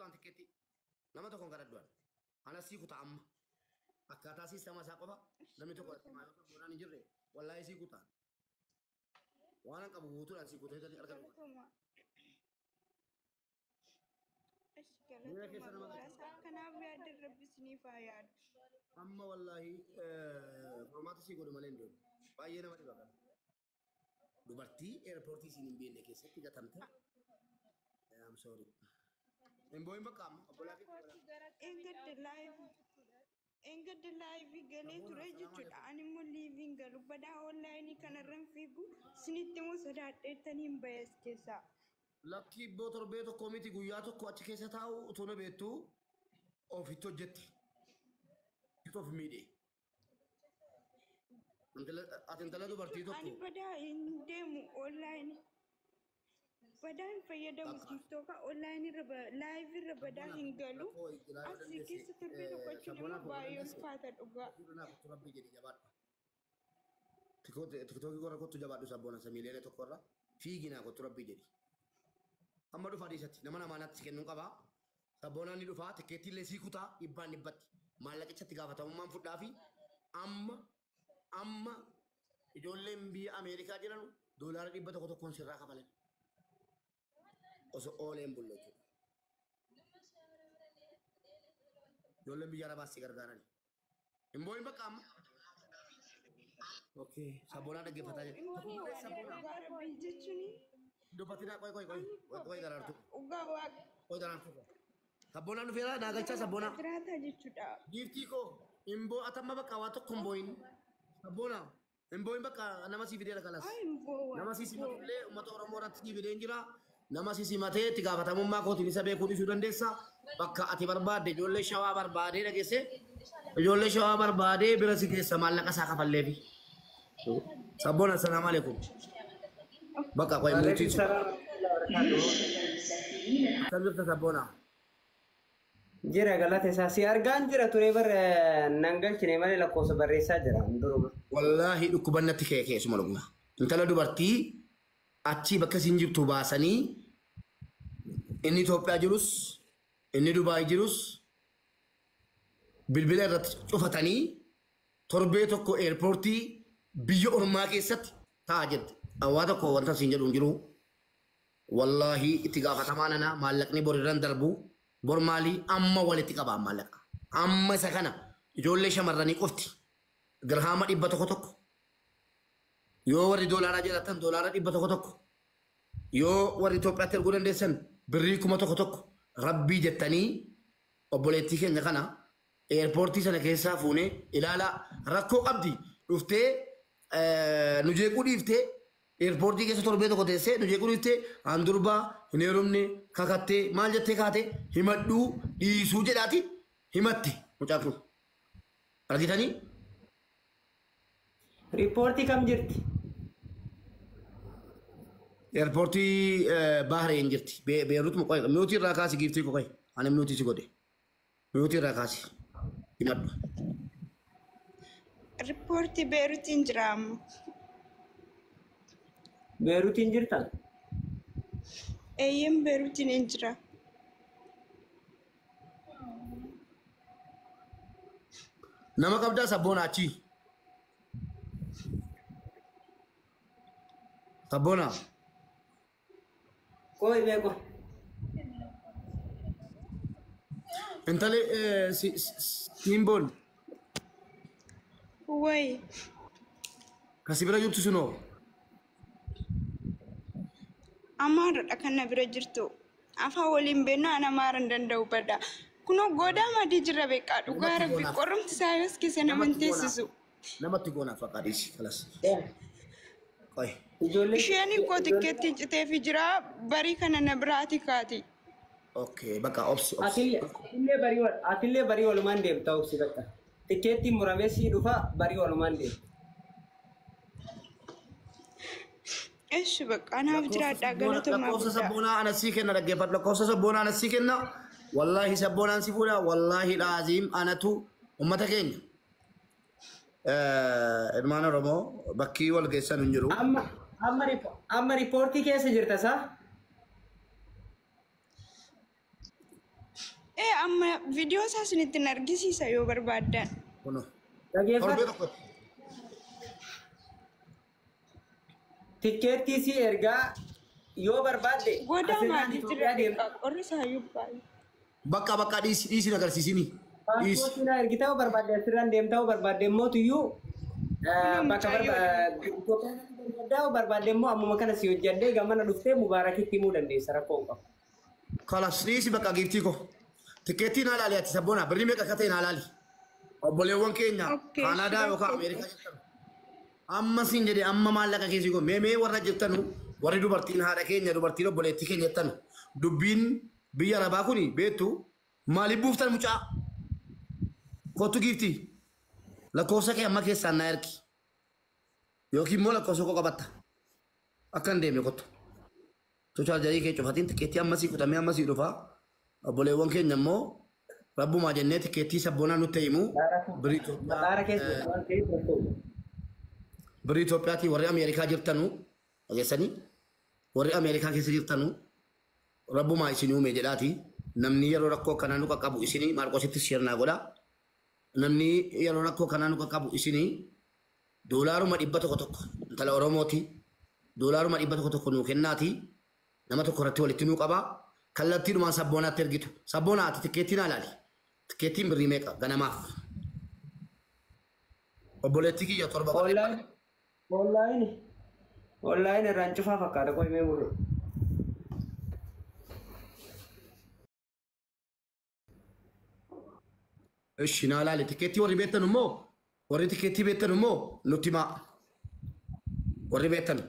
kutaan tikkeetti. Nama tokkoon kadhadhu. Ana sii kutaa amma. Akkaataa siistama isaa qofa namni tokko sabboonaan hin jirre wallaahi sii kutaan. Waan an qabu guutuudhaan sii kutee argatu. Galatoomaa. Ishi Miira keessa galatoomaa nama dhugaa galcha. isaa kanaaf yaaddan rabbi isiniif haa yaadu. Amma wallaahi qormaata sii godhu malee hin deemu. Baay'ee nama dhiba kana. Dubartii eerpoortii siin hin beekne keessatti gatamte. I'm sorry. Hin boo'in bakka amma obbolaa kee Airpoortii gara kamiidha? Engadda live engadda live galee Sabboona ture salaamu jechuudha. alaikum. Ani immoo liiviin galu badaa onlaayinii kanarran fiigu isinitti immoo sodaadheettanii hin bayas keessaa. Lakkii ibboo torbee tokko miti guyyaa tokko achi keessa taa'u utuu na beektu ofitti hojjetti. Situ of miidhe. Ati intala dubartii Jechuun ani tokko badaa hin deemu onlaayinii. Badaa hin fayyadamu bakka tiiktooka onlaayinii irra live irra badaa sabboona hin galu. rakkoo jiraa yoo Asii dandeesse keessa torbee tokko jechuun sabboona immoo koo yoo baay'ee dandeesse ulfaata dhugaa. naaf kottu rabbii jedhi jabaadhu. Tiktookii korra kottu jabaadhu sabboona isa miiliyoona tokko irra fiigi naa kottu rabbii jedhi. Amma dhufa dhiisatti nama namaanatti si kennuu qabaa. Sabboonaan ni dhufaa tikkeettii illee sii kutaa dhibbaan dhibbatti maallaqichatti gaafatamummaan fudhaa fi amma amma ijoolleen biyya Ameerikaa jiran doolaara dhibba tokko tokkoon sirraa kafalan osoo ooleen bulle jechuudha. Ijoolleen biyya Arabaas si gargaaran. Hin boo'in bakka amma. Okay, sabboonaa Ani dhaggeeffataa koo jira. hin boo'u ani Sabboonaa dhugaa rabbii jechuun dubbatinaa qoy qoy qoy ani qoy koo qoy beekaa daraartuu dhugaa waaqa qoy daraartuu. Sabboonaan dhufeera naa galchaa nama sabboonaa. jiraata jechuudha. Giiftii koo hin boo'atamma bakka waa tokko hin boo'in. Sabboonaa hin boo'in bakka nama sii fideera kalas. Ay hin boo'u Nama ani sii hin boo'u. simatullee uummata Oromoo irratti sii fideen jira. Nama sii simatee itti gaafatamummaa kootiin isa beekuu dhiisuu dandeessa. Bakka ati barbaadde ijoollee shawaa barbaadee dhageesse ijoollee shawaa barbaadee bira si geessa maallaqa isaa kafalleefi. Sabboona assalaamu alaikum. Bakka qoy Waalaikum muutii si. salaam warahmatullahi wabarakatuh. Akkam jirta sabboona? Jira galata isaa si argaan jira ture bar nan galchine malee lakkoofsa barreessaa jira duruma. Wallaahi dhukkubannatti kee keessuma dhugna. Intala dubartii achii bakka isin jirtu baasanii inni Itoophiyaa jirus inni Dubaay jirus bilbila irratti cufatanii torbee tokko eerpoortii biyya ormaa keessatti taa'aa jirti. Waa tokko wanta isin jedhu hin jiru. Wallaahi itti gaafatamaa nana maallaqni bor irran darbu bor maalii amma walitti qabaa maallaqa. Amma isa kana ijoollee shamarranii qofti dirhaama dhibba tokko tokko yoo warri doolaaraa jiraatan doolaara dhibba tokko tokko yoo warri Itoophiyaatti erguu dandeessan birrii kuma tokko tokko rabbii jettanii obboleettii keenya kana eerpoortii sana keessaa fuunee ilaalaa rakkoo qabdi dhuftee nu jeequu dhiiftee eerpoortii keessa torbee tokko teessee nu jeequu dhiiftee aan durbaa hin heerumne kakattee maal jettee kaate himadhuu dhiisuu jedhaati himatte mucaan kun argitanii Riippoortii kam jirti? Eerpoortii Bahreen jirti. Beerut qoy miyuutii irraa kaasi giiftii qoy ani miyuutii si godhe miyuutii irraa kaasi himadhu. Riippoortii Beeruutiin jira amma. Beeruutiin jirta? Eeyyeen Beeruutiin hin jira. Nama qabdaa sabboona achii. Sabboona. Qoy beeko. Intali simboon Wayi kasi bira jirtu sunoo Amaaradha kan na bira jirtu. Afaan waliin beeknu an amaara hin danda'u badha. Kunoo goodaa madii jira beekaa dhugaa namatti rabbi goonaaf qorrumti isaa yoos keessa nama hin namatti goonaaf teessisu. namatti goonaaf fakkaa dhiisi kalas qoy Ijoollee Isheen koo tikkeettiin citeefi jira barii kana na biraati kaati. okay bakka obsi obsi atillee atillee barii wal atillee barii walumaan deemta obsi bakka. Tikkeettiin muramee sii dhufa barii walumaan deemta. Eessu bakka anaaf jiraadhaa galatomaa lakkoofsa guddaa. sabboonaa ana sii kenna dhaggeeffadhu lakkoofsa sabboonaa ana sii kenna wallaahi sabboonaan si fuudha wallaahi dhaaziim anatu ummata keenya ilmaan oromoo bakkii wal geessan hin jiru Amma amma amma riippoortii keessa jirta saa? Amma viidiyoo isaa isinitti hin argisiisa yoo barbaaddan. Kunoo. Torbee Dhageeffadhu. tokko. Tikkeettii si ergaa yoo barbaadde Godaa asirraan maadii jira Itoophiyaa deemta. beekaa qorri isaa iyyuu baay'ee. Bakka bakka dhiisi dhiisi na agarsiisini. Dhiisi. Paaspoortii na ergitaa yoo barbaadde asirraan deemtaa yoo barbaadde immoo tuyyuu Kunoo bakka mucayyoo. Itoophiyaa barbaaddaa yoo barbaadde immoo ammuma kana si hojjadhee gamana dhuftee Mubaarakitti himuu dandeessa rakkoo hin qabu. Kalas dhiisi bakka giiftii ko. Tikkeettii naa laali ati sabboona birrii meeqa akka ta'e naa laali. Obboleewwan keenya Okay, Kaanaadaa yookaan rakkoo. Ameerikaa jirtan. Amma siin jedhe amma maallaqa keessi ko mee mee warra jirtanu warri dubartiin haadha keenya dubartiin obboleettii keenya jettanu dubbiin biyya arabaa kuni beektu maaliif buuftan mucaa kottu giiftii lakkoofsa kee amma keessaan naa ergi yookiin immoo lakkoofsa koo qabatta akka hin deemne kottu. Chaarjarii kee cufatiin tikkeettii ammasii kutamee ammasii dhufaa obboleewwan keenya immoo rabbumaa jennee tikkeettii sabboonaa nutti himu birii Itoophiyaa Maxaara keessa waan ta'eef rakkoo hin qabu. Birrii Itoophiyaatii warri Ameerikaa jirtanu dhageessanii warri Ameerikaa keessa jirtanu rabbumaa isin uume jedhaati namni yeroo rakkoo akkanaa nu qaqqabu isinii Maarqositti share godha namni yeroo rakkoo akkanaa nu qaqqabu isinii doolaaruma 100 intala Oromooti doolaaruma 100 nuu kennaati nama tokko irratti walitti nuu qaba kallattiidhumaan sabboonaatti ergitu sabboonaa ati tikkeettii naa laali tikkeettiin birrii meeqa ganamaaf obboleettii kiyya torba Online online online irraan cufaa fakkaata qoy mee murre. Ishi naa laali tikkeettii warri beektan immoo warri tikkeettii beektan immoo nutti himaa. Warri beektan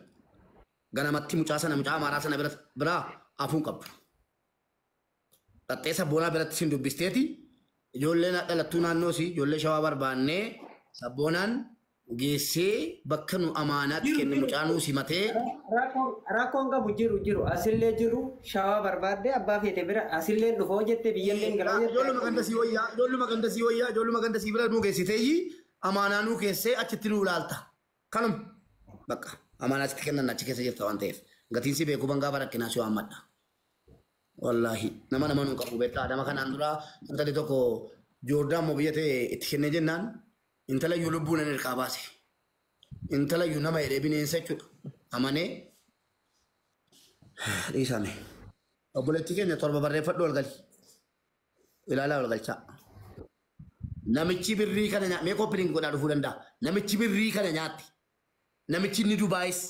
ganamatti mucaa sana mucaa amaaraa sana biraa hafuun qabdu. Dhaxxee sabboonaa biratti sin dubbisteeti ijoollee dhalattuu naannoo si ijoollee shawaa barbaannee sabboonaan geessee bakka nu amaanaatti kennu mucaa nuu simatee Rakkoon qabu jiru jiru asillee jiru shawaa barbaadde abbaa feete bira asillee dhufoo jette biyyallee galoo jette. Ijoolluma ganda sii wayyaa ijoolluma ganda sii wayyaa ijoolluma ganda sii bira nuu geessiteeyyi amaanaa nuu keessee achitti nuu ilaalta. Kanuma bakka amaanaa sitti kennan achi keessa jirta waan ta'eef gatiin si beekuu bangaa barakkinaa si waammadha. Wallaahi nama nama nuu qabu beektaa nama kanaan dura intalli tokko Joordaan moo biyya ta'e itti kennee jennaan intala iyyuu lubbuu nan hirkaa baase. Intala iyyuu nama jedhee bineensa jechuudha. Amanee dhiisame. Obboleettii keenya torba barreeffadhu ol gali. Ilaalaa ol galchaa. Namichi birrii kana nyaate mee koppiliin godhaa dhufuu danda'a. Namichi birrii kana nyaatti. Namichi inni Dubaayis,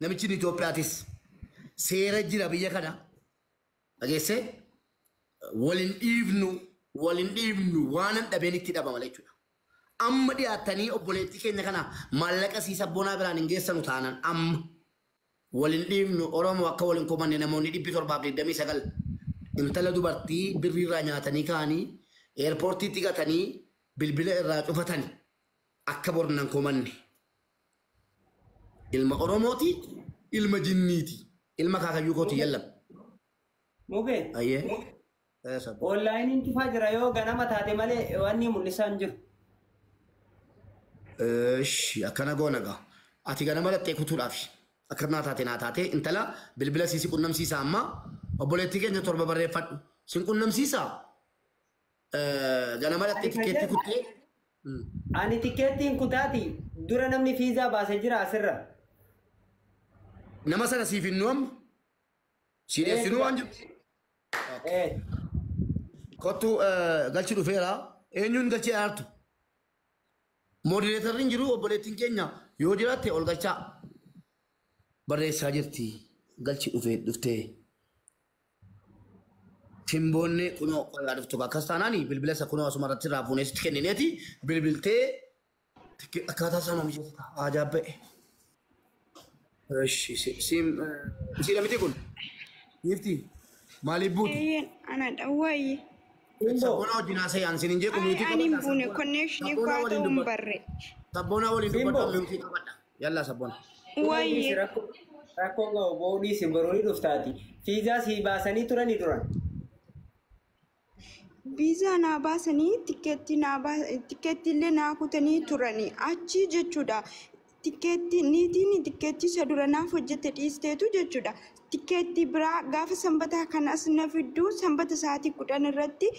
namichi inni Itoophiyaatis seera jira biyya kana. Dhageessee walin dhiifnu walin dhiifnu waan hin dhabeen itti dhabama jechuudha. Amma dhiyaattanii obboleettii keenya kana maallaqa sii sabboonaa biraan hin geessanu taanaan amma walin dhiifnu Oromoo akka walin komanne namoonni 729 intala dubartii birrii irraa nyaatanii ka'anii eerpoortiitti gatanii bilbila irraa cufatanii akka bornan komanne. Ilma Oromooti, ilma jinniiti, ilma kaakayyuu kooti yallam. Mubee Ayyee. Sabboon. onlaayiniin cufaa jira yoo ganama taate malee wanni mul'isaa hin jiru. Ishi akkana goona gaa. Ati ganama dhattee kutuudhaaf akka naa taate naa taate intala bilbila siisi qunnamsiisa amma obboleettii keenya torba barreeffadhu. Sin qunnamsiisa ganama dhattee tikkeettii kuttee. Ani tikkeettiin kutaati dura namni fiizaa baasee jira asirra. Nama sana siif hin amma. Si dhiyeessinuu waan jiru. Kottu galchi dhufeera. Eenyuun galchee aartu? Moodireetarri hin jiru obboleettiin keenya yoo jiraatte ol galchaa. Barreessaa jirti. Galchi dhufee dhuftee. Simboonni kunoo qollaa dhuftu akkas taanaani bilbila isa kunoo asuma irratti irraa fuunee sitti kennineeti bilbiltee akkaataa isaa mijeessita. Ajaa'iba. Eshi sim isiidha miti kun. Giiftii maaliif buutu? Eeyyeen ana dhawwaayye. Sabboonaa wajjin haasa'e ani siin hin jeequ miyuutii Ani hin qabadha. buune konnekshinii Sabboonaa koo waliin ta'uu hin dubbadhu. barre. Sabboonaa waliin Simbo. dubbadhu miyuutii qabadha. Yallaa sabboona. Waayye. Rakkoon qabu boodii si boruu ni dhuftaati. Fiizaa si baasanii turanii duran. Viizaa naa baasanii tikkeettii naa tikkeettii illee naa kutanii turanii achi jechuudha. Tikkeettii niitiin tikkeettii isa dura naaf hojjette dhiisteetu jechuudha. Tikkeettii biraa gaafa sanbataa kanas na fidduu sanbata sa'aatii 10 irratti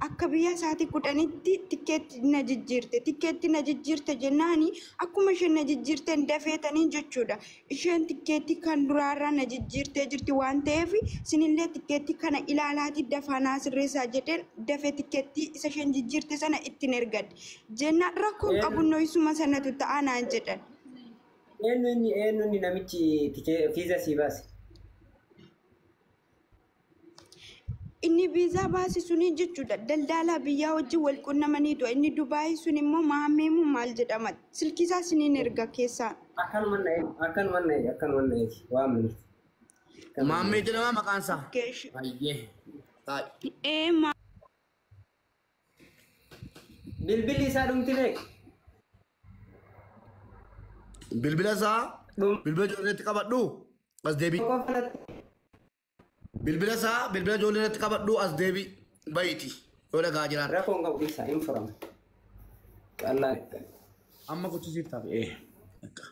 akka biyya sa'aatii 10tti tikkeetti na jijjiirte. Tikkeetti na jijjiirte jennaani akkuma isheen na jijjiirteen dafeetanii jechuudha. Isheen tikkeettii kan duraarraa na jijjiirtee jirti waan ta'eef sinillee tikkeettii kana ilaalaatii dafaa naa sirreessaa jedheen dafee tikkeettii isa isheen jijjiirte sana ittiin ergadhe. Jennaan rakkoon qabu isuma sanatu ta'a naan jedhan. Eenyu inni namichi fiiza sii baase? Inni viizaa baase suni jechuudha. Daldalaa biyyaa wajjin wal qunnamaniitu. Inni Dubaayii sun immoo Maammeemu maal jedhama. Silkii isaa siniin erga keessaa. Akkanuma na eegi, akkanuma na eegi, akkanuma na eegi. Waan miniti. Maammee jedhama maqaan isaa. Keesh. Ayyee. Taa'e. Ee Bilbilli isaa dhumti meeqa? Bilbila isaa bilbila ijoolleetti qabadhu as deebi. Qofa. Bilbila isaa bilbila ijoolleetti qabadhu as deebi bayiiti. Yoo dhagaa jiraata. Rakkoon qabu dhiisaa hin furama. Qallaan. Amma gochisiif ta'a. Ee. Akka.